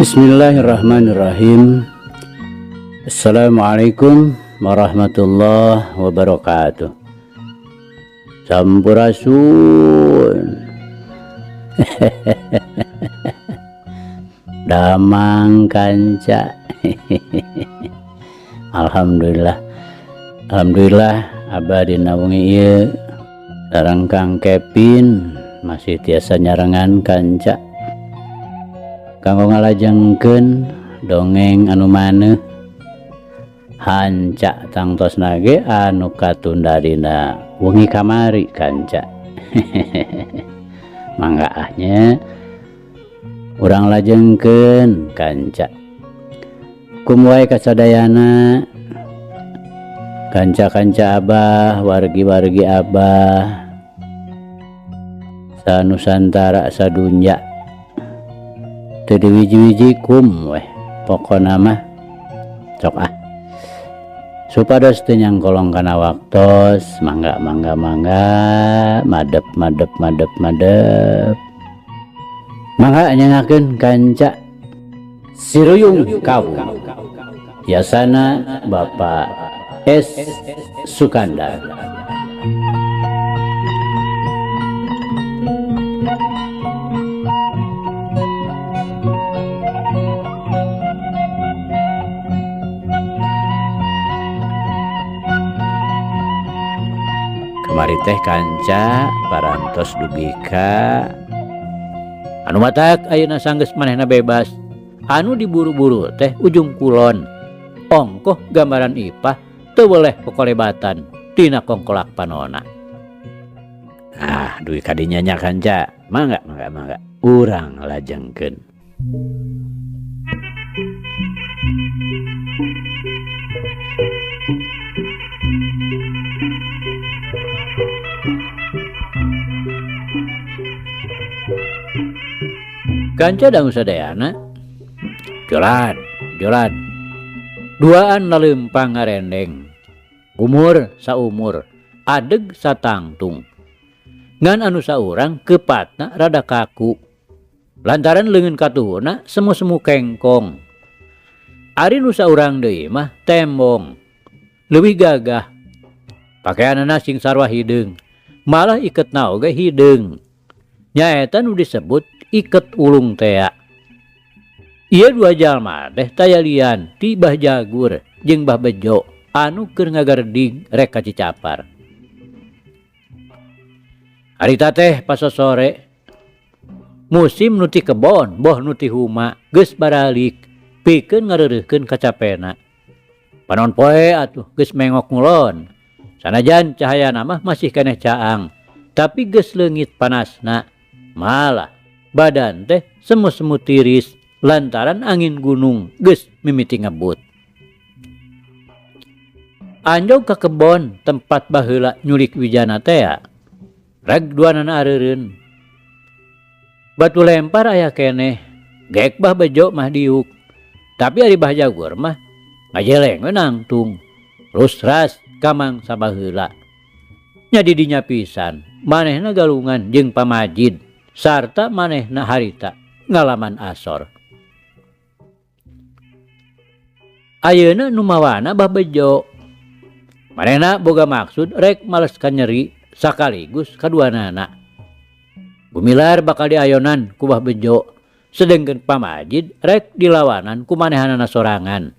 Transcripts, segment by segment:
Bismillahirrahmanirrahim. Assalamualaikum warahmatullahi wabarakatuh. Sampurasun. Damang kanca. Alhamdulillah. Alhamdulillah abah dina wengi ieu sareng Kang Kevin masih tiasa nyarengan kanca kanggo ngalajengkeun dongeng anu maneuh hanca tangtosna ge anu katunda dina wengi kamari kanca. Mangga ah nya urang lajengkeun kanca. Kum wae kasadayana kanca-kanca abah, wargi-wargi abah sanusantara sadunya teu diwiji-wiji kum weh pokona mah sok ah supados teu nyangkolong kana waktos. Mangga mangga mangga, madep madep madep madep, mangga nyengakeun kanca. Siruyung Kawung yasana Bapak S Sukandar. Kamari teh kanca parantos dugi ka anu matak ayeuna sanggeus manehna bebas anu diburu-buru teh ujung kulon ongkoh gambaran ipah teu weleh kokolebatan tina kongkolak panona. Ah, dugi kadinya nya kanca, mangga mangga mangga urang lajengkeun. Kanca dangu sadayana jolan jolan duaan laleumpang ngarendeng umur saumur adeg satangtung ngan anu saurang kepatna rada kaku lantaran leungeun katuhuna semu-semu kengkong. Ari nu saurang deui mah tembong leuwih gagah pakaianana sing sarua hideung malah iketna oge hideung nyaeta nu disebut iket ulung tea. Ieu dua jalma teh tayalian ti Bah Jagur jeung Bah Bejo anu keur ngagaredig rek ka Cicapar. Harita teh pasosore musim nu ti kebon boh nu ti huma geus baralik pikeun ngareureuhkeun kacapena. Panon poe atuh geus mengok ngulon. Sanajan cahayana mah masih keneh caang, tapi geus leungit panasna. Malah badan teh semu-semu tiris lantaran angin gunung geus mimiti ngebut. Anjog ka kebon tempat baheula nyulik wijana tea. Reg duanana areureun. Batu lempar aya keneh, gek Bah Bejo mah diuk. Tapi ari Bah Jagur mah ngajeleng we nangtung. Rusras kamang sabaheula. Nya di dinya pisan, manehna galungan jeung pamajid sarta manehna harita ngalaman asor. Ayeuna nu mawana Bah Bejo. Manehna boga maksud rek males kanyeri sakaligus kaduanana. Gumilar bakal diayonan ku Bah Bejo, sedengkeun pamajid rek dilawanan ku manehanana sorangan.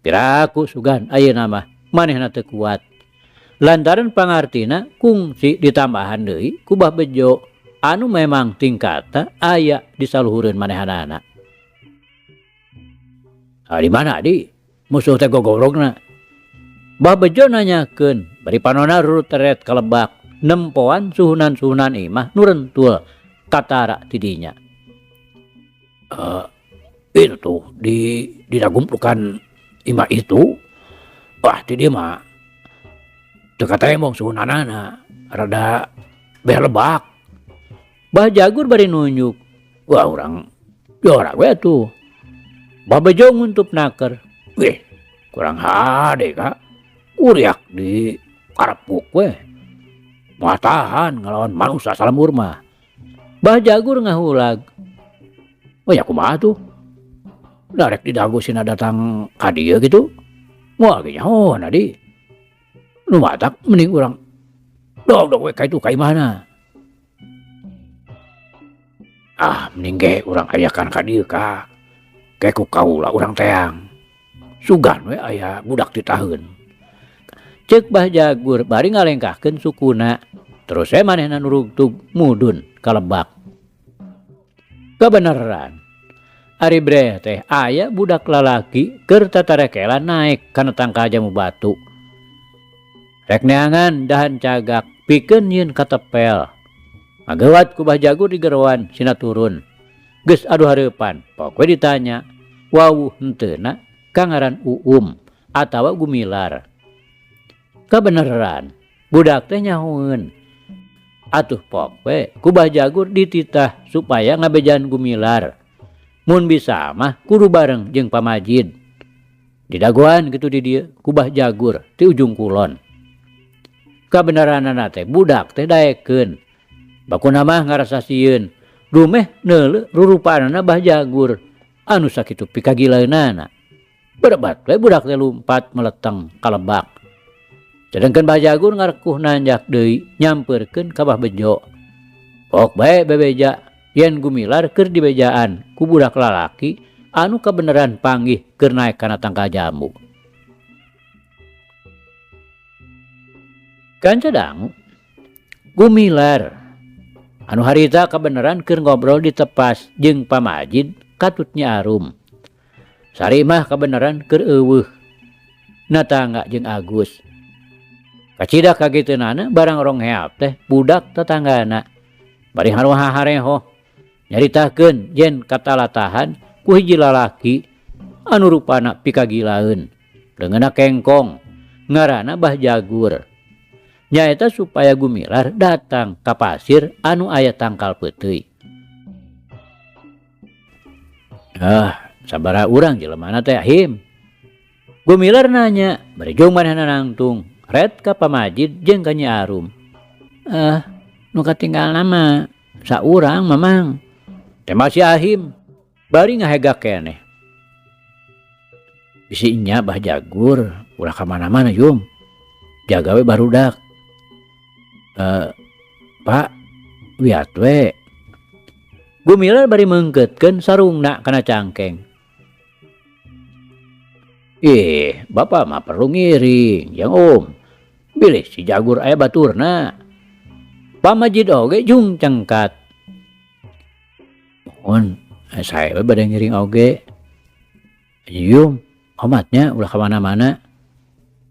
Piraku sugan ayeuna mah manehna teu kuat. Lantaran pangartina kungsi ditambahan deui ku Bah Bejo anu memang tingkatna aya di saluhureun manehanana. Ah, di mana di musuh teh gogorogna? Bah Bejo nanyakeun bari panona ruteret kalebak nempoan suhunan-suhunan imah nu rentul katara ti dinya. Itu tuh di dagumplukan imah itu. Wah, ti dieu mah teu katemong suhunanana, rada beh lebak. Bah Jagur bari nunjuk. Wah, urang jorak we atuh. Bah Bejo nguntup naker. Wih, kurang hade ka. Kuriak di karepuk we. Moal tahan ngalawan manusia salemur mah. Bah Jagur ngahulag. Oh ya kumaha tuh? Da rek didago sina datang ka dieu kitu. Moal ge nyaho na di. Nu matak mending urang dogdog we ka itu ka imahna. Ah mending ge urang ayakan ka dieu ka. Ke ku kaula urang teang. Sugan we aya budak ditaheun. Ceuk Bah Jagur bari ngalengkahkeun sukuna. Terus we manehna nurugtug mudun ka lebak. Kabeneran. Ari breh teh aya budak lalaki keur tatarekelan naek kana tangkal jamu batu. Rek neangan dahan cagak pikeun nyieun katepel. Ngageuwat ku Bah Jagur digeroan sina turun. Geus aduh hareupan, pok we ditanya, wawuh henteuna ka ngaran Uum atawa Gumilar. Kabeneran, budak teh nyahoeun. Atuh pok we ku Bah Jagur dititah supaya ngabejaan Gumilar. Mun bisa mah kudu bareng jeung Pamajid. Didagoan kitu di dieu ku Bah Jagur ti ujung kulon. Kabeneranana teh budak teh daekeun. Bakuna mah ngarasa sieun, dumeh neuleuh rurupaanana Bah Jagur anu sakitu pikagileunana. Berebat we budak teh lumpat meleteng ka lebak. Sedengkeun Bah Jagur ngarekuh nanjak deui nyampeurkeun ka Bah Bejo. Pok bae bebeja yen Gumilar keur dibejaan ku budak lalaki anu kabeneran panggih keur naek kana tangkal jambu. Kanca dangu Gumilar anu harita kabeneran keur ngobrol di tepas jeung Pamajid katut Nyi Arum. Sarimah kabeneran keur eueuh natangga jeung Agus. Kacida kageteunana barang rong heap teh budak tetanggana. Bari haruha-harehoh nyaritakeun yen katalatahan ku hiji lalaki anu rupana pikagilaeun. Leungeunna kengkong ngaranna Bah Jagur. Nyaeta supaya Gumilar datang ka pasir anu aya tangkal peuteuy. Ah, sabaraha urang jelemana teh Ahim? Gumilar nanya, bari jeung manehna nangtung, ret ka Pamajid jeung ka Nyi Arum. Ah, nu katinggalna mah saurang mamang. Tembak si Ahim, bari ngahegak keneh. Bisi nya Bah Jagur, ulah ka mana-mana jung. Jaga we barudak. Pak, wiat we. Gumilar bari meungkeutkeun sarungna kana cangkeng. Ih, bapak mah perlu ngiring, jang om. Bilih si Jagur aya baturna. Pamajid oge jung cengkat. Mohon, saya we bade ngiring oge. Yum, omatnya ulah ka mana-mana.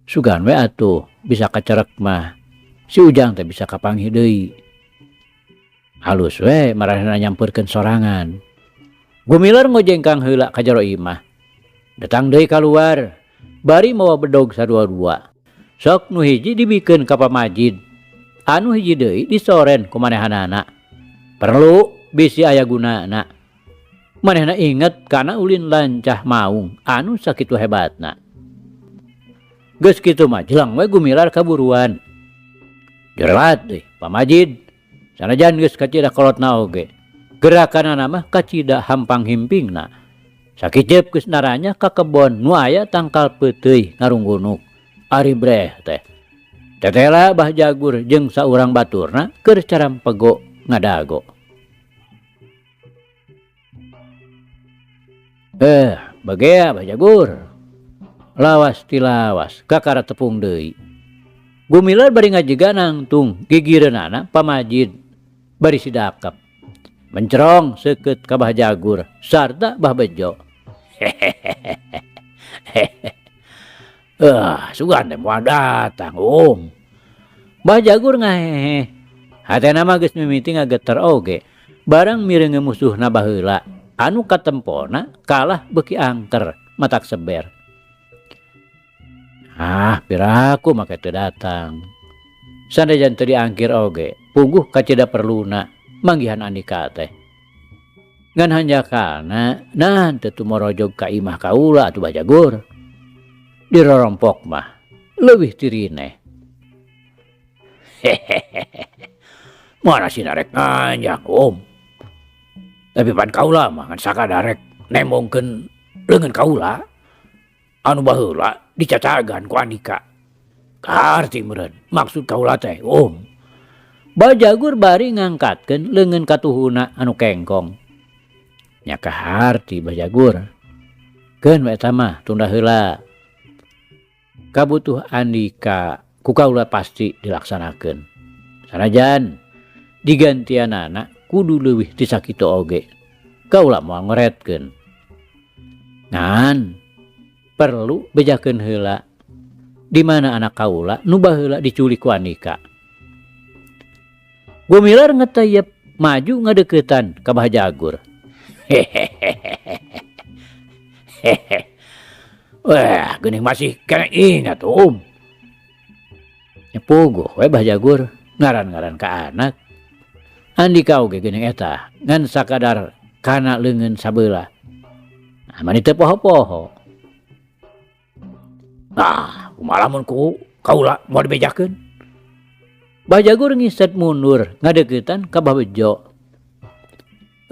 Sugan we atuh bisa kacerek mah. Si Ujang teh bisa kapanggih deui. Halus we maranehna nyampeurkeun sorangan. Gumilar ngojengkang heula ka jero imah. Datang deui kaluar, bari mawa bedog sadua-dua. Sok nu hiji dibikeun ka Pamajid, anu hiji deui disoren ku manehanana. Perlu bisi aya gunana. Manehna inget kana ulin lancah maung anu sakitu hebatna. Geus kitu mah jelang we Gumilar kaburuan. Jerelat deui Pamajid. Sanajan geus kacida kolotna oge. Gerakanana mah kacida hampang himpingna. Sakiceup geus naranya ka kebon nu aya tangkal peuteuy ngarunggunuk. Ari breh teh. Tetela Bah Jagur jeung saurang baturna keur carampego ngadago. Bagea Bah Jagur. Lawas tilawas kakara tepung deui. Gumilar bari ngajega nangtung gigireunana Pamajid bari sidakep. Mencerong seukeut ka Bah Jagur sarta Bah Bejo. Sugan teh moal datang, Om. Bah Jagur ngahehe. Hatena mah geus mimiti ngageter oge. Barang mireunge musuhna baheula anu katempona kalah beuki angker matak seber. Ah, piraku make teu datang. Sanajan teu diangkir oge, puguh kacida perluna manggihan Andika teh. Ngan hanjakalna nah teu tumorojog ka imah kaula atuh Bah Jagur. Dirorompok mah leuwih tirineh. Hehehe. Mana sina rek nganjang, Om. Tapi pan kaula mah ngan sakadar rek nembongkeun Leungeun kaula anu baheula dicacagan ku Andika. Kaharti meureun maksud kaula teh, Om. Bajagur bari ngangkatkeun leungeun katuhuna anu kengkong. Nya kaharti Bajagur. Keun we eta mah tunda heula. Kabutuh Andika ku kaula pasti dilaksanakeun. Sanajan digantianana kudu leuwih ti sakitu oge. Kaula moal ngoretkeun. Ngan perlu bejakeun heula di mana anak kaula nu baheula diculik ku Andika. Gumilar ngeteyep maju ngadeukeutan ka Bah Jagur. Hehehe. Wah, geuning masih kena ingat, Om. Nya puguh we Bah Jagur ngaran-ngaran ka anak. Andika oge geuning eta ngan sakadar kana leungeun sabelah. Nah, mani teu poho-poho. Nah, kumaha lamun ku kaula moal dibejakeun? Bah Jagur ngiset mundur ngadeukeutan ka Bah Bejo.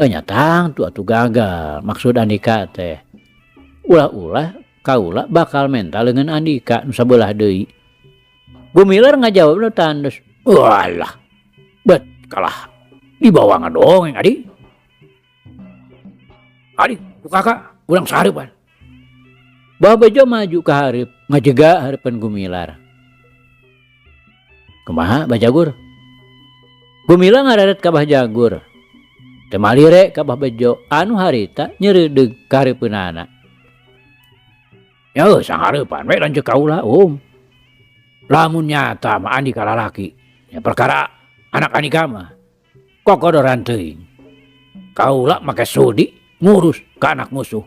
Nya tangtu atuh gagal maksud Andika teh. Ulah-ulah kaula bakal menta leungeun Andika nu sabelah deui. Gumilar ngajawabna tandes. Walah, bet kalah dibawa ngadongeng adi. Adi, ku kakak urang sahareupan. Bah Bejo maju ka hareup ngajega hareupeun Gumilar. Kumaha Bah Jagur? Gumilar ngareret ka Bah Jagur. Teu malire ka Bah Bejo anu harita nyeureudeuh ka hareupeunana. Ya sanghareupan we lanceuk kaula, Om. Lamun nyata mah Andika lalaki, ya perkara anak Andika mah kokodoran teuing. Kaula make sudi ngurus ka anak musuh.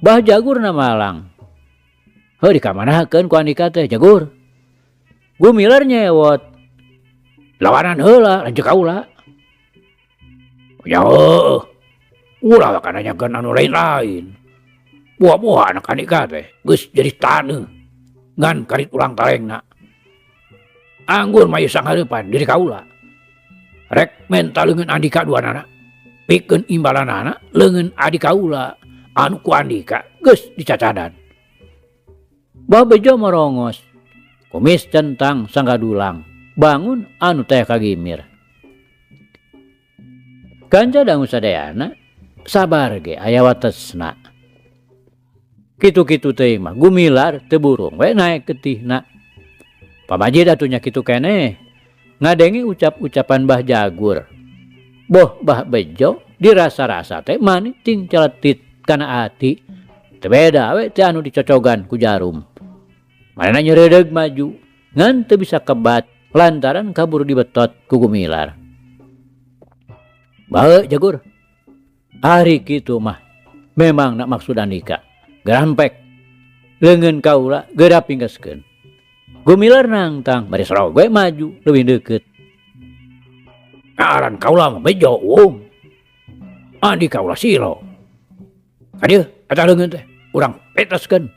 Bah Jagur na malang. Heuh dikamanakeun ku Andika teh Jagur? Gumilar nyewot. Lawanan heula lanceuk kaula. Ya heueuh. Ulah ka nanyakeun anu lain-lain. Buah-buah anak Andika teh geus jadi taneuh ngan karit ulang talengna. Anggur mah ieu sanghareupan diri kaula. Rek menta leungeun Andika duanana. Pikeun imbalanana leungeun adi kaula anu ku Andika geus dicacadan. Bah Bejo morongos. Kumis centang sanggadulang. Bangun anu teh kagimir. Kanca dangu sadayana sabar ge aya watesna. Kitu-kitu teuing mah gumilar teu burung we naek getihna. Pamajid atuh nya kitu keneh. Ngadenge ucap-ucapan Bah Jagur. Boh Bah Bejo dirasa-rasa teh mani ting celetit kana ati. Teu beda we teh anu dicocogan ku jarum. Manehna nyeureudeuh maju ngan teu bisa kebat lantaran kabur dibetot ku Gumilar. Bae Jagur. Ari kitu mah memang nak maksud Andika. Gerampek leungeun kaula geura pingkeskeun. Gumilar nangtang bari sorog we maju leuwih deukeut. Ngaran kaula mah Bejo, Om. Andi kaula Silo. Ka dieu eta leungeun teh urang peteskeun.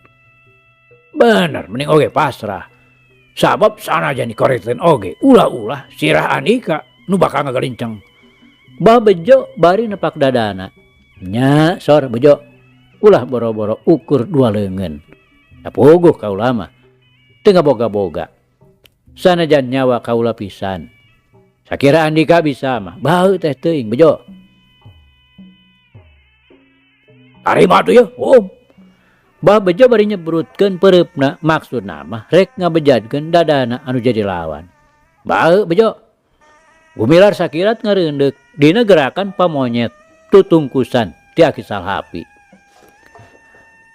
Bener mending oge pasrah. Sabab sanajan dikoretkeun oge ulah-ulah sirah Andika nu bakal ngagalinceng. Bah Bejo bari nepak dadana. Nya sor Bejo. Ulah boro-boro ukur dua leungeun. Da puguh kaula mah teu ngaboga-boga. Sanajan nyawa kaula pisan. Sakira Andika bisa mah bau teh teuing Bejo. Tarima atuh yeuh, Om. Bah Bejo bari nyebrutkeun peureupna maksudna mah rek ngabejadkeun dadana anu jadi lawan. Bau Bejo. Gumilar sakirat ngareundeuk dina gerakan pamonyet tutungkusan ti Aki Salhapi.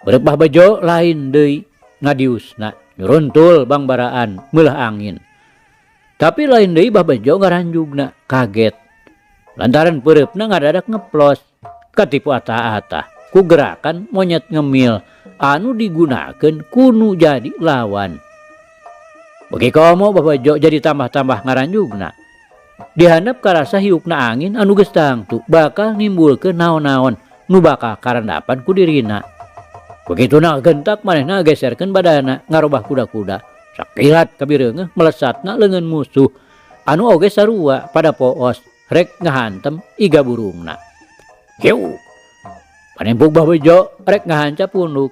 Beureuk Bah Bejo lain deui ngadiusna nyuruntul bangbaraan meulah angin. Tapi lain deui Bah Bejo ngaranjugna kaget. Lantaran peureupna ngadadak ngeplos katipu atah-atah ku gerakan monyet ngemil anu digunakeun kunu jadi lawan. Bagi komo Bah Bejo jadi tambah-tambah ngaranjugna. Dihandap karasa hiukna angin anu geus tangtu bakal nimbulkeun naon-naon nu bakal karandapan ku dirina. Begituna gentak manehna geserkeun badana ngarobah kuda-kuda. Sakilat kabireungeuh melesatna leungeun musuh anu oge sarua pada poos rek ngahantem iga burungna. Hiu. Panimpug Bah Bejo rek ngahancap punduk.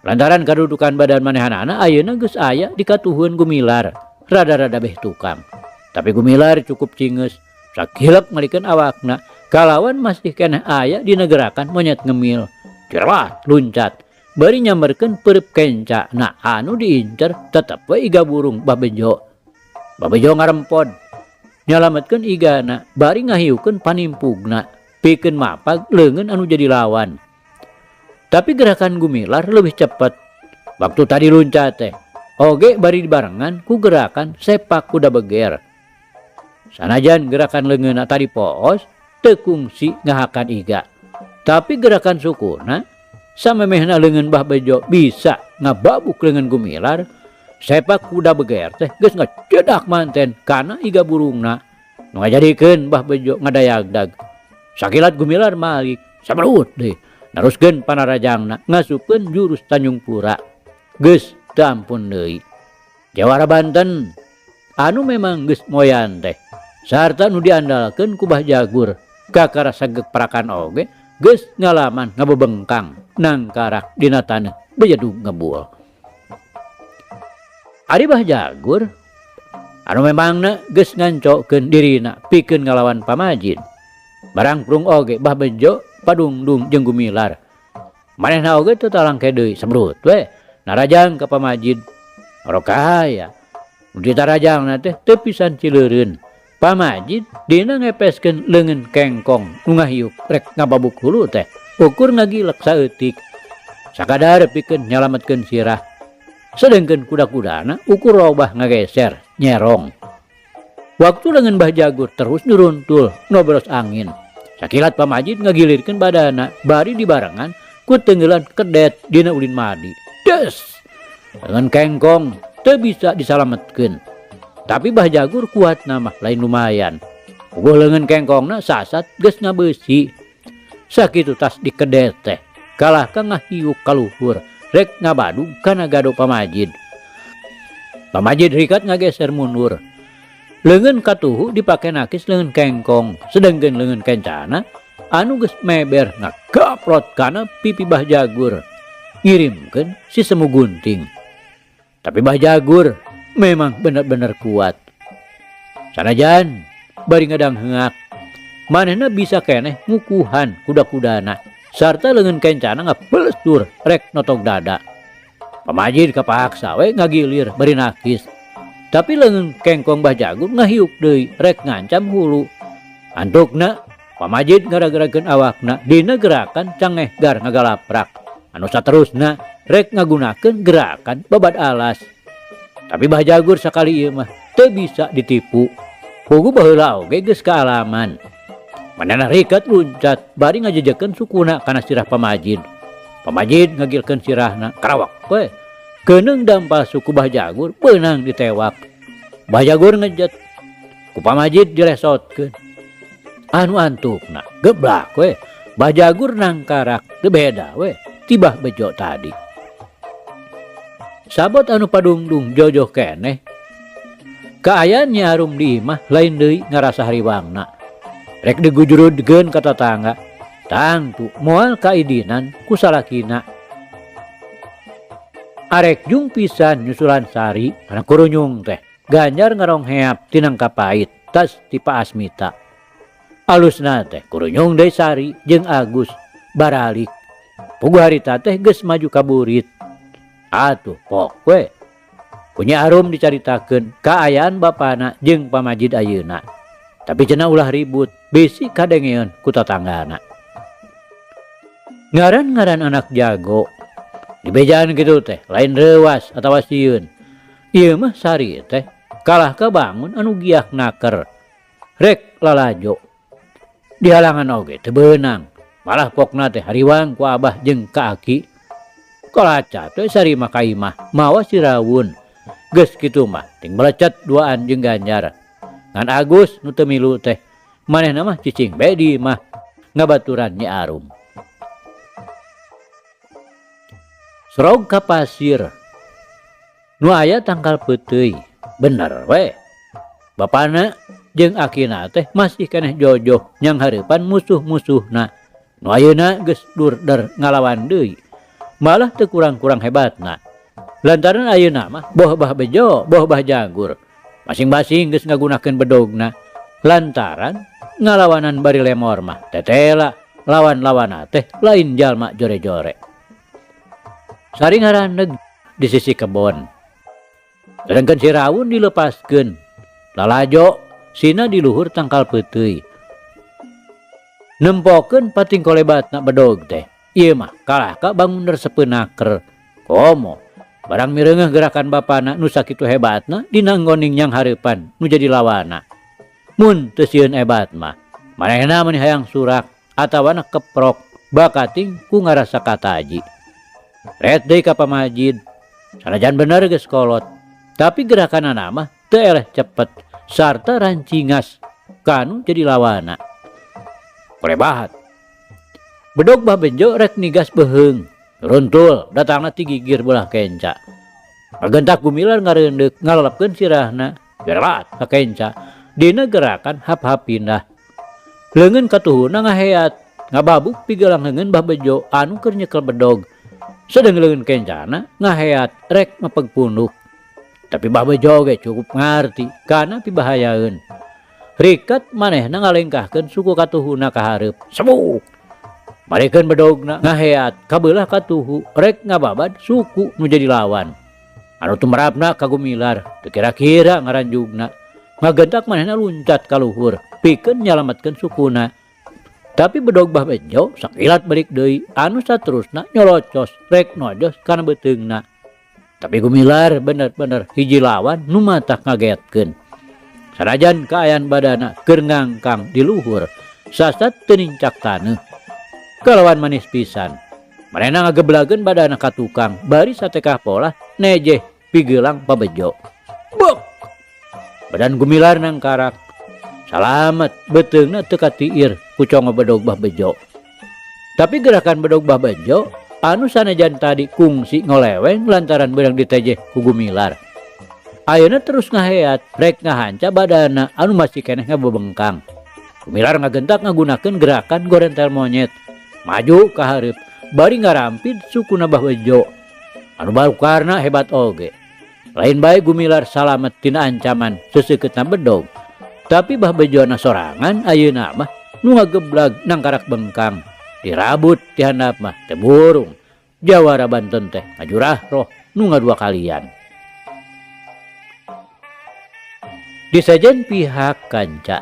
Lantaran kadudukan badan manehanana ayeuna geus aya di katuhueun Gumilar, rada-rada beh tukang. Tapi Gumilar cukup cingeus, sakilep ngalikeun awakna kalawan masih keneh aya dina gerakan monyet ngemil. Cerat luncat, bari nyamberkeun peureup kenca na anu diincer tetep we iga burung Bah Bejo. Bah Bejo ngarempod, nyalametkeun igana bari ngahiukeun panimpugna pikeun mapag leungeun anu jadi lawan. Tapi gerakan Gumilar lebih cepat. Waktu tadi luncat teh, oge bari dibarengan ku gerakan sepak kuda beger. Sanajan gerakan leungeunna tadi poos, teu kungsi ngahakan iga. Tapi gerakan sukuna, samemehna leungeun Bah Bejo bisa ngababuk leungeun Gumilar, sepak kuda beger teh geus ngecedak manten kana iga burungna. Nu ngajadikeun Bah Bejo ngadayagdag. Sakilat Gumilar malik, saberut deui. Naruskeun panarajangna ngasupkeun jurus Tanjung Pura. Geus teu ampun deui. Jawara Banten anu memang geus moyan teh sarta nu diandalkeun ku Bah Jagur kakara sagek parakan oge geus ngalaman ngabebengkang nangkarak dina taneuh bejedug ngebul. Ari Bah Jagur anu memangna geus ngancokeun dirina pikeun ngalawan Pamajid. Barang prung oge Bah Bejo padungdung jeung Gumilar. Manehna oge teu talangke deui sembrut we narajang ka Pamajid. Rokaya nu ditarajangna teh teu pisan cileureun. Pamajid dina ngepeskeun leungeun kengkong nu ngahiuk rek ngababuk hulu teh ukur ngagilek saeutik. Sakadar pikeun nyalametkeun sirah. Sedengkeun kuda-kudana ukur robah ngageser nyerong. Waktu leungeun Bah Jagur terus nyuruntul nobros angin. Sakilat Pamajid ngagilirkeun badana bari dibarengan ku tenggelan kedet dina ulin madi. Des! Leungeun kengkong teu bisa disalametkeun. Tapi Bah Jagur kuat nama lain lumayan. Puguh leungeun kengkongna sasat geus ngabeusi. Sakitu tas dikedet teh kalah ka ngahiuk kaluhur rek ngabadug kana gado Pamajid. Pamajid rikat ngageser mundur. Leungeun katuhu dipake nakis leungeun kengkong, sedengkeun leungeun kencana anu geus meber ngagaprot kana pipi Bah Jagur. Ngirimkeun si semu gunting. Tapi Bah Jagur memang bener-bener kuat. Sanajan bari ngadang heungak, manehna bisa keneh ngukuhan kuda-kudana sarta leungeun kencana ngabelestur rek notog dada. Pamajid kapaksa we ngagilir bari nakis. Tapi leungeun kengkong Bah Jagur ngahiuk deui rek ngancam hulu. Antukna Pamajid ngaragrakeun awakna dina gerakan cangeh gar ngagalaprak. Anu saterusna rek ngagunakeun gerakan babad alas. Tapi Bah Jagur sakali ieu mah teu bisa ditipu. Puguh baheula oge geus kaalaman. Manehna rikat luncat bari ngajejekeun sukuna kana sirah Pamajid. Pamajid ngagilkeun sirahna karawak we. Keuneung dampal suku Bah Jagur beunang ditewak. Bah Jagur ngejet ku Pamajid dilesotkeun. Anu antukna geblak we. Bah Jagur nangkarak teu beda we ti Bah Bejo tadi. Sabot anu padungdung jojoh keneh. Kaayaan Nyi Arum di imah lain deui ngarasa hariwangna. Rek digujurudkeun ka tatangga. Tangtu moal kaidinan ku salakina. Arek jung pisan nyusulan Sari kana kurunyung teh. Ganjar ngarongheap tinang kapait tas ti Pak Asmita. Alusna teh kurunyung deui Sari jeung Agus baralik. Puguh harita teh geus maju ka burit. Atuh pok we. Ku Nyi Arum dicaritakeun kaayaan bapana jeung Pamajid ayeuna. Tapi cenah ulah ribut, bisi kadengeun ku tatanggana. Ngaran-ngaran anak jago. Dibejaan kitu teh lain reuwas atawa sieun. Ieu mah Sari teh kalah kabangun anu giak naker. Rek lalajo. Dihalangan oge teu beunang. Malah pokna teh hariwang ku abah jeung ka aki. Kalaca teh Sari mah ka imah mawa sirawun. Geus kitu mah ting melecet duaan jeung Ganjar. Ngan Agus nu teu milu teh manehna mah cicing bae di imah ngabaturan Nyi Arum. Serog ka pasir. Nu aya tangkal peuteuy. Bener we. Bapana jeung akina teh masih keneh jojoh nyang hareupan musuh-musuhna. Nu ayeuna geus durder ngalawan deui. Malah teu kurang-kurang hebatna. Lantaran ayeuna mah boh Bah Bejo, boh Bah Jagur. Masing-masing geus ngagunakeun bedogna. Lantaran ngalawanan bari lemor mah tetela lawan-lawana teh lain jalma jore-jore. Saring haraneg di sisi kebon. Sedangkan si Rawun dilepaskeun. Lalajo sina di luhur tangkal peuteuy. Nempokeun pating kolebatna bedog teh. Ieu mah kalah ka bangun resepeun naker. Komo barang mireungeuh gerakan bapana nu sakitu hebatna dina nggoning nyang hareupan nu jadi lawana. Mun teu sieun hebat mah manehna meuni hayang surak atawana keprok bakating ku ngarasa kataji. Ret deui ka pamajid. Sanajan bener geus kolot, tapi gerakanana mah teu eleh cepet sarta rancingas kanu jadi lawana. Kolebahat. Bedog Bah Bejo rek nigas beheung. Runtul datangna ti gigir belah kenca. Ngagentak Gumilar ngareundeuh ngalelepkeun sirahna. Gerat ka kenca. Dina gerakan hap-hap pindah. Leungeun katuhuna ngaheat, ngababuk pigelang leungeun Bah Bejo anu keur nyekel bedog. Sedeng leungeun kencana ngaheat rek mepeg punduk. Tapi Bah Bejo ge cukup ngarti kana pibahayaeun. Rikat manehna ngalengkahkeun suku katuhuna ka hareup. Sebuk. Marikeun bedogna ngaheat kabelah katuhu rek ngababad suku nu jadi lawan. Anu tumerapna ka Gumilar teu kira-kira ngaranjugna. Ngagentak manehna luncat ka luhur pikeun nyalametkeun sukuna. Tapi bedog Bah Bejo sakilat balik deui anu saterusna nyolocos rek nojos kana beuteungna. Tapi Gumilar bener-bener hiji lawan nu matak ngagetkeun. Sanajan kaayaan badana keur ngangkang di luhur, sasat teu nincak taneuh. Kalawan manis pisan. Manehna ngageblageun badana ka tukang bari satekah polah nejeh pigelang Pabejo. Bek! Badan Gumilar nangkarak. Salamet beuteungna teu katiir ku congo bedog Bah Bejo. Tapi gerakan bedog Bah Bejo anu sanajan tadi kungsi ngoleweng lantaran beurang ditejeh ku Gumilar. Ayeuna terus ngaheat rek ngahanca badana anu masih keneh ngabebengkang. Gumilar ngagentak ngagunakeun gerakan gorentel monyet. Maju ka hareup bari ngarampid sukuna Bah Bejo. Anu barukarna hebat oge. Lain bae Gumilar salamet tina ancaman seseukeutna bedog. Tapi Bah Bejona sorangan ayeuna mah nu ngageblag nangkarak bengkang. Dirabut ti handap mah teu burung. Jawara Banten teh ngajurah roh nu ngadua kalian. Di sajen pihak kanca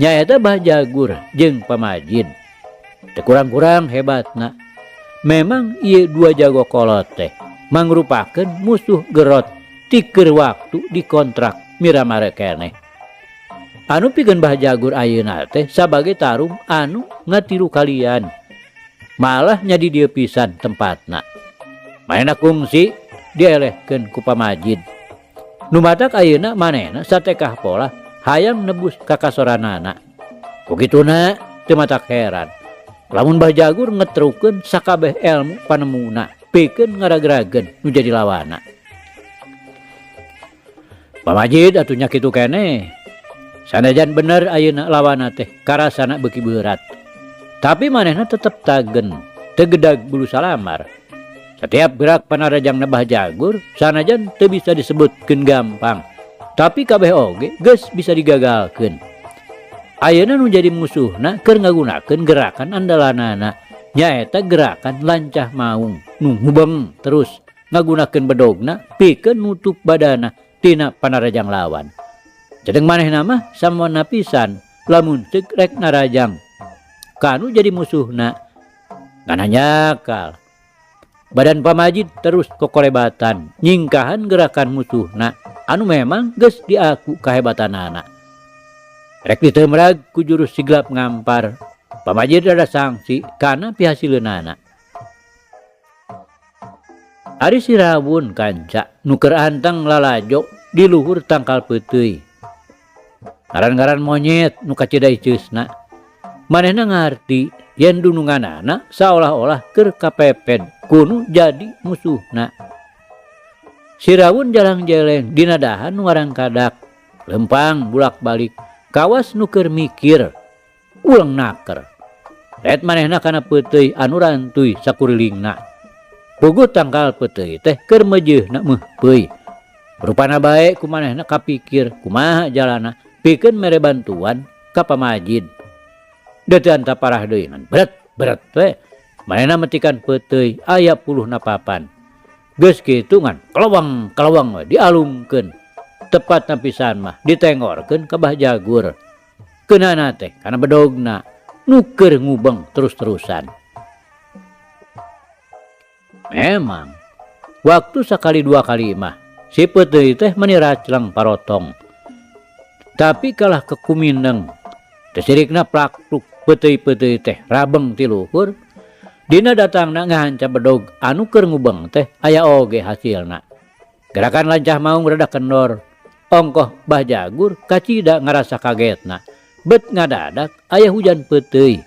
nyaeta Bah Jagur jeung Pamajid. Teu kurang-kurang hebatna. Memang ieu dua jago kolot teh mangrupakeun musuh gerot ti keur waktu dikontrak miramare keneh. Anu pikeun Bah Jagur ayeuna teh sabagai tarung anu ngatiru kalian. Malah nyadi dieu pisan tempatna. Manehna kungsi dielehkeun ku Pamajid. Nu matak ayeuna manehna satekah polah hayang nebus kakasoranana. Ku kituna teu matak heran. Lamun Bah Jagur ngetrukeun sakabeh elmu panemuna pikeun ngaragrageun nu jadi lawana. Pamajid atuh nya kitu keneh. Sanajan bener ayeuna lawana teh karasana beuki beurat. Tapi manehna tetep tagen, teu gedag bulu salamar. Setiap gerak panarajangna Bah Jagur sanajan teu bisa disebutkeun gampang, tapi kabeh oge geus bisa digagalkeun. Ayeuna nu jadi musuhna keur ngagunakeun gerakan andalanana, nyaeta gerakan lancah maung nu hubeng terus ngagunakeun bedogna pikeun nutup badana tina panarajang lawan. Sedeng manehna mah samona pisan lamun ceuk rek narajang kanu jadi musuhna ngan hanyakal. Badan Pamajid terus kokolebatan nyingkahan gerakan musuhna anu memang geus diaku kahebatanana. Rek diteumrag ku jurus siglap ngampar, Pamajid rada sangsi kana pihasileunana. Ari si Rawun kanca nu keur anteng lalajo di luhur tangkal peuteuy. Ngaran-ngaran monyet nu kacida iceusna. Manehna ngarti yen dununganana saolah-olah keur kapeped kunu jadi musuhna. Si Rawun jalang-jeleng dina dahan nu ngarangkadak, lempang bulak-balik, kawas nu keur mikir, ulang naker. Ret manehna kana peuteuy anu rantuy sakurilingna. Puguh tangkal peuteuy teh keur meujeuhna meuhpeuy. Rupana bae ku manehna kapikir kumaha jalana pikeun mere bantuan ka pamajid. Deuteuan taparah deui ngan bret bret we manehna metikan peuteuy aya puluhna papan. Geus kitu ngan keleweng keleweng we dialungkeun. Tepatna pisan mah ditengorkeun ka Bah Jagur. Keunana teh kana bedogna nu keur ngubeng terus-terusan. Memang waktu sakali dua kali mah si peuteuy teh meni racleng parotong. Tapi kalah kekumineng teu sirikna plakpluk peuteuy-peuteuy teh rabeng ti luhur. Dina datangna ngahanca bedog anu keur ngubeng teh aya oge hasilna. Gerakan lancah maung rada kendor. Ongkoh Bah Jagur kacida ngarasa kagetna. Bet ngadadak aya hujan peuteuy.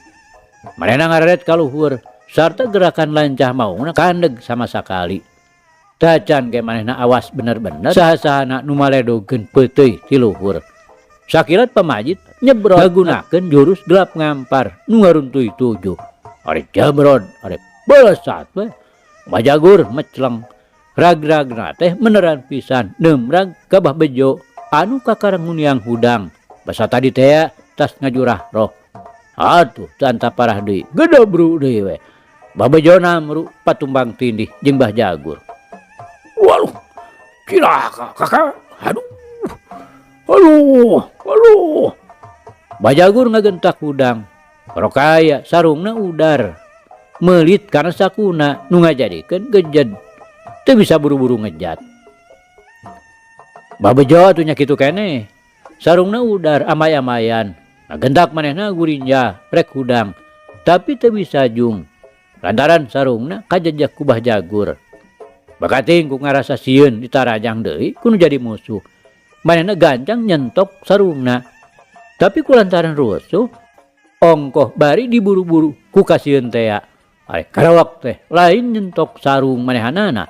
Manehna ngareret ka luhur sarta gerakan lancah maungna kandeg sama sakali. Tacan ge manehna awas bener-bener saha-sahana nu maledogkeun peuteuy ti luhur. Sakilat pamajid nyebrot ngagunakeun jurus gelap ngampar nu ngaruntuy tujuh. Ari jebrod, ari belesat we. Bah Jagur mecleng. Rag-ragna teh meneran pisan neumrag ka Bah Bejo anu kakara nguniang hudang. Basa tadi tea tas ngajurah roh. Atuh teu antaparah deui, gedebru deui we. Bah Bejo namru patumbang tindih jeung Bah Jagur. Waluh, cilaka kakak. Aduh. Aduh, aduh. Bah Jagur ngagentak hudang. Rokaya sarungna udar. Meulit kana sakuna nu ngajadikeun gejed. Teu bisa buru-buru ngejat. Bah Bejo atuh nya kitu keneh. Sarungna udar amay-amayan. Ngagentak manehna gurinja rek hudang. Tapi teu bisa jung. Lantaran sarungna kajejek ku Bah Jagur. Bakating ku ngarasa sieun ditarajang deui ku nu jadi musuh. Manehna gancang nyentok sarungna. Tapi ku lantaran rusuh, ongkoh bari diburu-buru ku kasieun tea. Ari karawak teh lain nyentok sarung manehanana.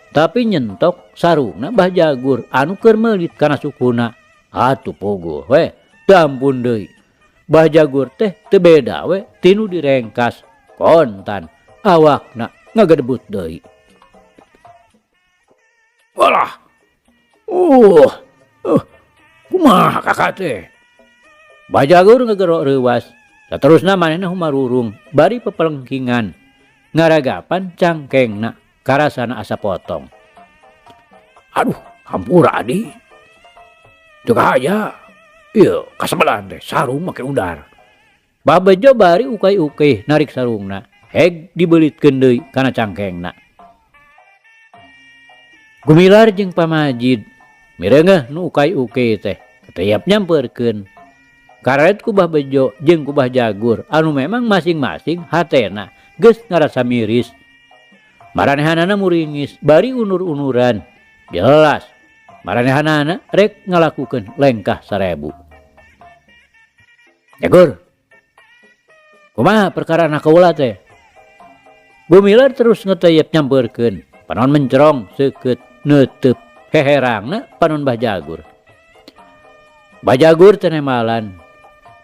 Tapi nyentok sarungna Bah Jagur anu keur meulit kana sukuna. Atuh puguh we, teu ampun deui. Bah Jagur teh teu beda we tinu direngkas. Kontan awakna ngagedebut deui. Walah. Kumaha kakak teh? Bah Jagur ngagero reuwas. Saterusna manehna humarurung bari pepelengkingan. Ngaragapan cangkengna karasana asa potong. Aduh, hampura adi. Teu kahaja. Ieu kasebelan teh sarung make udar. Bah Bejo bari ukay-ukay narik sarungna. Heg dibelitkeun deui kana cangkengna. Gumilar jeung pamajid mireungeuh nu ukay-ukay teh kateyap nyampeurkeun. Karet ku Bah Bejo jeung ku Bah Jagur anu memang masing-masing hatena geus ngarasa miris. Maranehanana muringis bari unur-unuran. Jelas maranehanana rek ngalakukeun lengkah 1000. Jagur. Kumaha perkara anak kaula teh? Gumilar terus ngeteyep nyampeurkeun. Panon mencerong seukeut neuteub heherangna panon Bah Jagur. Bah Jagur teh nemalan.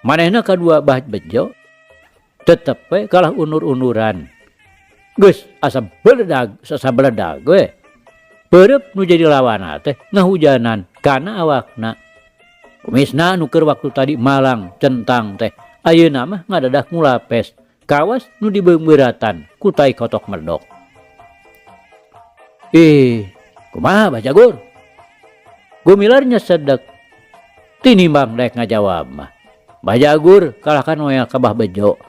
Manehna kadua Bah Bejo tetep we kalah unur-unuran. Geus asa beledag, asa beledag we. Peureub nu jadi lawanna teh ngahujanan kana awakna. Kumisna nu keur waktu tadi malang centang teh ayeuna mah ngadadak ngulapes. Kawas nu dibeumbeuratan ku tai kotok medok. Ih, kumaha Bah Jagur? Gumilar nyesedek. Tinimbang daek ngajawab mah. Bah Jagur kalahkan noel ka Bah Bejo.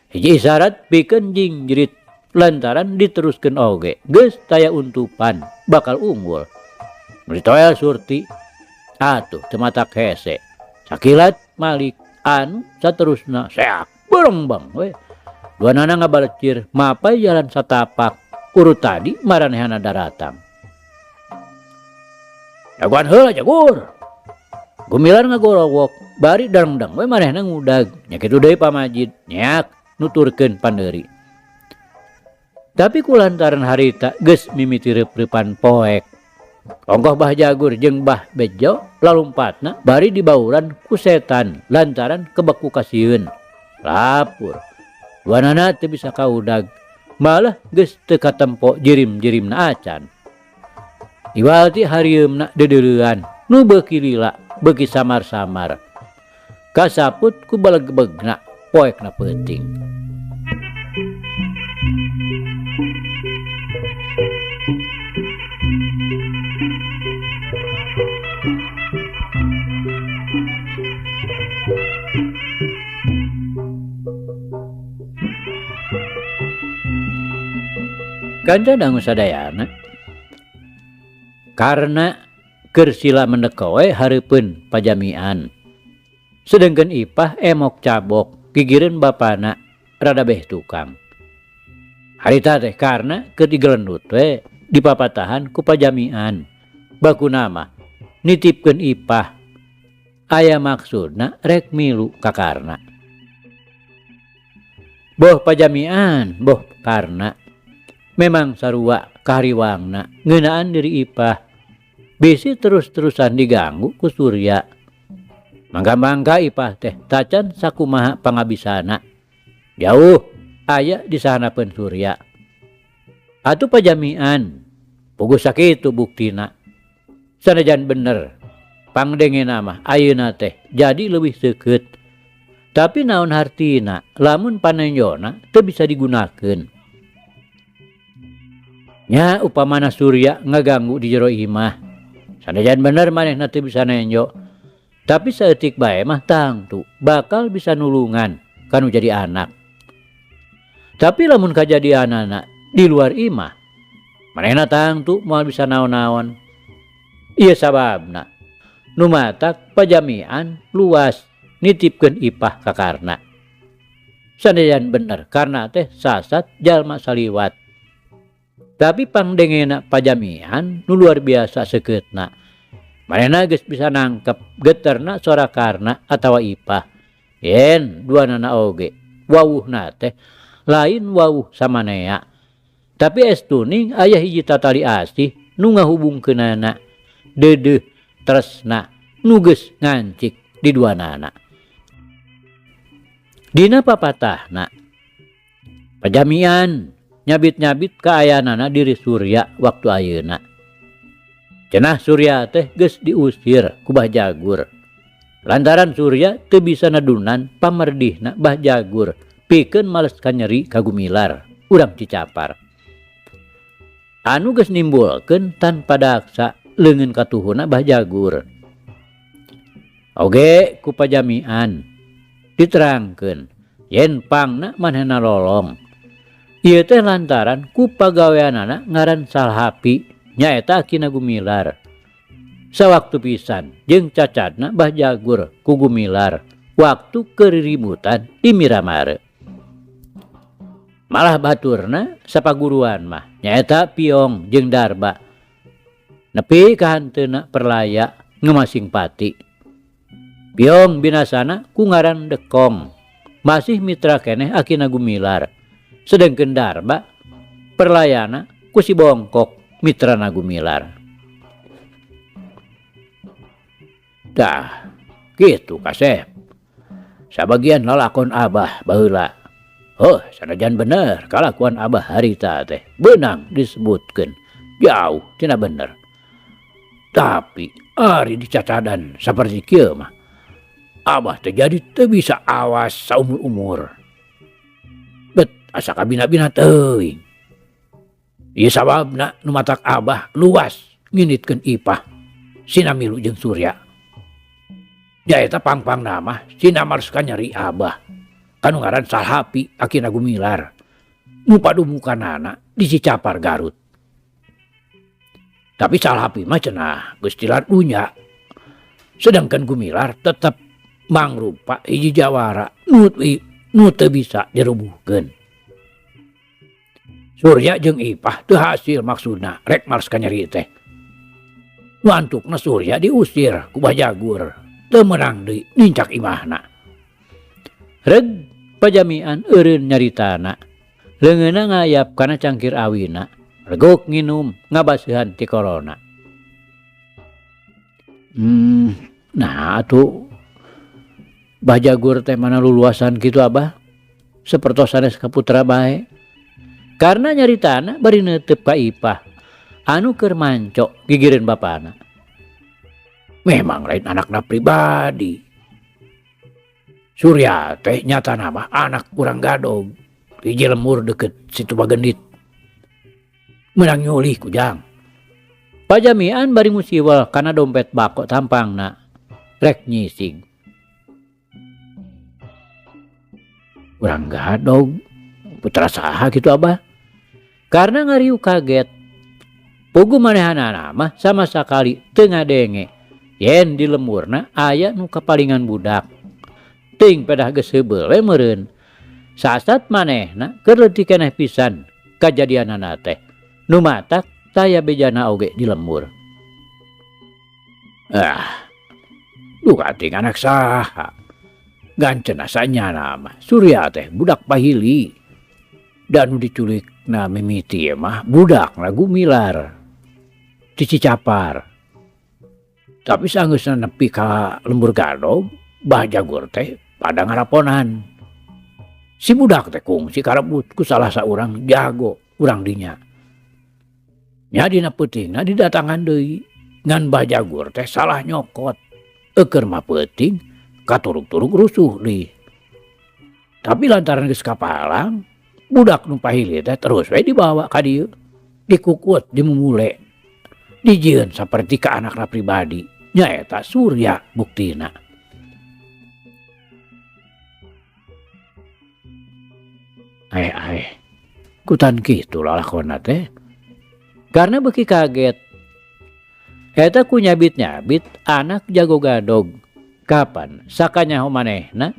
Hiji isyarat pikeun jingjrit lantaran diteruskeun oge geus taya untupan bakal unggul. Nu ditoel Surti atuh teu matak hese. Sakilat Malik anu saterusna seak berembang we. Duanana ngabalecir mapai jalan satapak urut tadi maranehana daratang. Jagoan heula Jagur. Gumilar ngagorowok bari dangdang we manehna ngudag. Nya kitu deui pamajid nyeak nuturkeun pandeuri. Tapi kulantaran harita geus mimiti reup-reupan poek. Ongkoh Bah Jagur jeung Bah Bejo lalumpatna bari dibauran ku setan lantaran kebek ku kasieun. Lapur. Duanana teu bisa kaudag, malah geus teu katempo jirim-jirimna acan. Iwal ti harieumna deudeurean nu beuki lila beuki samar-samar. Kasaput ku balegbegna poekna peuting. Kanca dangu sadayana karena keur sila mendek we hareupeun pajamian. Sedengkeun Ipah emok cabok gigireun bapana rada beh tukang. Harita teh karena keur digelendut we dipapatahan ku pajamian. Bakuna mah nitipkeun Ipah aya maksudna rek milu ka Karna. Boh pajamian boh Karna memang sarua kahariwangna ngeunaan diri Ipah bisi terus-terusan diganggu ku Surya. Mangga-mangga Ipah teh tacan sakumaha pangabisana. Jauh aya di sahanapeun Surya. Atuh pajamian puguh sakitu buktina. Sanajan bener pangdengena mah ayeuna teh jadi leuwih seukeut. Tapi naon hartina lamun panenjona teu bisa digunakeun. Nya upamana Surya ngaganggu di jero imah. Sanajan bener manehna teu bisa nenjo. Tapi saeutik bae mah tangtu bakal bisa nulungan kanu jadi anak. Tapi lamun kajadianana di luar imah, manehna tangtu moal bisa naon-naon. Ieu sababna nu matak pajamian luas nitipkeun Ipah ka Karna. Sanajan bener Karna teh sasat jalma saliwat. Tapi pangdengena pajamian nu luar biasa seukeutna. Manehna geus bisa nangkep geterna sora Karna atawa Ipah. Yen duanana oge wawuhna teh lain wawuh samanea. Tapi estuning aya hiji tatali asih nu ngahubungkeunana deudeuh tresna nu geus ngancik di duanana. Dina papatahna pajamian nyabit-nyabit kaayanana diri Surya waktu ayeuna. Cenah Surya teh geus diusir ku Bah Jagur. Lantaran Surya teu bisa nedunan pamerdihna Bah Jagur pikeun males kanyeri ka Gumilar urang Cicapar. Anu geus nimbulkeun tanpa daksa leungeun katuhuna Bah Jagur. Oge ku pajamian diterangkeun yen pangna manehna lolong. Ieu teh lantaran ku pagaweanana ngaran Salhapi nyaeta akina Gumilar. Sawaktu pisan jeung cacadna Bah Jagur ku Gumilar waktu keriributan di Miramare. Malah baturna sapaguruan mah nyaeta Piong jeung Darba. Nepi ka hanteuna perlaya ngemasing pati. Piong binasana ku ngaran Dekong masih mitra keneh akina Gumilar. Sedengkeun Darba perlayana ku si Bongkok mitrana Gumilar. Tah, kitu kasep. Sabagian lalakon Abah baheula. Heuh, sanajan bener kalakuan Abah harita teh beunang disebutkeun. Jauh tina bener. Tapi ari dicacadan saperti kieu mah Abah teh jadi teu bisa awas saumur-umur. Bet asa kabina-bina teuing. Ieu sababna nu matak Abah luas nginitkeun Ipah sina milu jeung Surya. Jaeta pangpangna mah sina males kanyeri Abah. Kanu ngaran Salhapi akina Gumilar. Nu padumukanana di Cicapar Garut. Tapi Salhapi mah cenah geus tilar dunya. Sedangkan Gumilar tetep mangrupa hiji jawara nu teu bisa dirubuhkeun. Surya jeung Ipah teu hasil maksudna rek males kanyeri teh. Nu antukna Surya diusir ku Bah Jagur, teu meunang deui nincak imahna. Reg pajamian eureun nyaritana. Leungeunna ngayap kana cangkir awina, reguk nginum ngabaseuhan ti korona. Nah atuh Bah Jagur teh mana luluasan kitu Abah? Sapertos sanes ka putra bae. Karna nyaritana bari neuteup ka Ipah anu keur manco gigireun bapana. Memang lain anakna pribadi. Surya teh nyatana mah anak urang Gadog hiji lembur deukeut Situ Bagendit. Meunang nyulih kujang. Pajamian bari musiwal kana dompet bako tampangna rek nyisig. Urang Gadog putra saha kitu abah? Karna ngariuk kaget. Puguh manehanana mah sama sakali teu ngadenge yen di lemburna aya nu kapalingan budak. Teuing pedah geus heubeul we meureun. Sasat manehna keur leutik keneh pisan kajadianana teh. Nu matak taya bejana oge di lembur. Ah, duka ting anak saha. Ngan cenah sanyana mah Surya teh budak pahili. Da nu diculikna mimiti mah budakna Gumilar ti Cicapar. Tapi sanggeusna nepi ka lembur Gadog, Bah Jagur teh pada ngaraponan. Si budak teh kungsi karebut ku salah saurang jago urang dinya. Nya dina peutingna didatangan deui, ngan Bah Jagur teh salah nyokot. Eukeun mah peuting katurug-turug rusuh deui. Tapi lantaran geus kapalang, budak nu pahili teh terus we dibawa ka dieu, dikukut, dimumule, dijieun saperti ka anakna pribadi. Nyaeta Surya buktina. Aeh aeh, kutan kitu lalakonna teh. Karena beuki kaget. Eta ku nyabit-nyabit anak jago gadog. Kapan sakanyaho manehna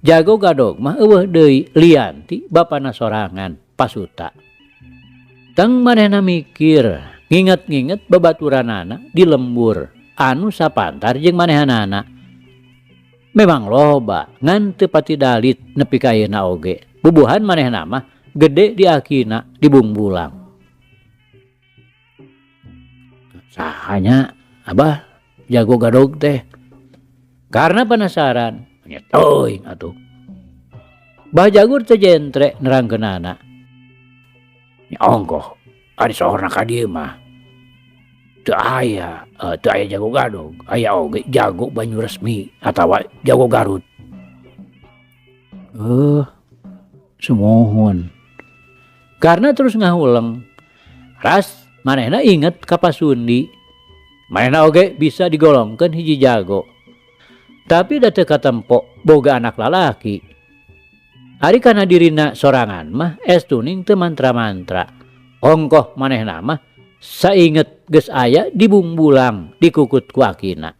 jago gadog mah eueuh deui lian ti bapana sorangan pasuta. Teng manehna mikir, nginget-nginget babaturanana di lembur anu sapantar jeung manehanana. Memang loba ngan teu pati dalit nepi ka ayeuna oge. Bubuhan manehna mah gede di akina di bungbulang. Sahanya abah jago gadog teh. Karena penasaran, nya teuing atuh. Bah Jagur teh jentre nerangkeunana. Nya ongkoh ari sohorna ka dieu mah. Teu aya jago gadog, aya oge jago Banyu Resmi atawa jago Garut. Sumuhun. Karena terus ngahuleng. Ras manehna inget ka Pasundi. Manehna oge bisa digolongkeun hiji jago. Tapi da teu katempo boga anak lalaki. Ari kana dirina sorangan mah estuning teu mantra-mantra. Ongkoh manehna mah sainget geus aya dibungbulang dikukut ku akina.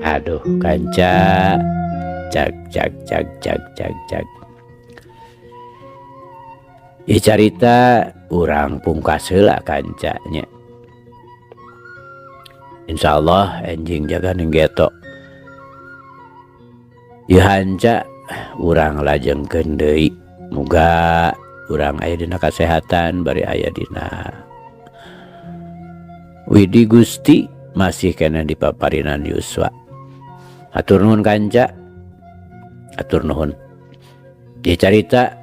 Aduh kanca, cak cak cak cak cak cak. Ieu carita urang pungkas heula kancanya. Insyaallah enjing jaga ning geto. Ieu hanca urang lajengkeun deui. Muga urang aya dina kasehatan bari aya dina Widi Gusti masih kena di paparinan Yuswa. Hatur nuhun kanca. Hatur nuhun. Ieu carita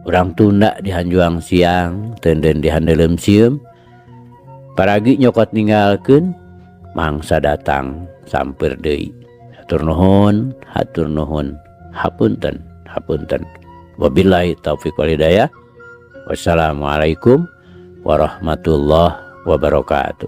urang tunda di hanjuang siang, teunden di handeuleum sieum. Paragi nyokot ninggalkeun, mangsa datang sampeur deui. Hatur nuhun, hatur nuhun. Hapunten, hapunten. Wabillahi taufik wal hidayah. Wassalamualaikum warahmatullahi wabarakatuh.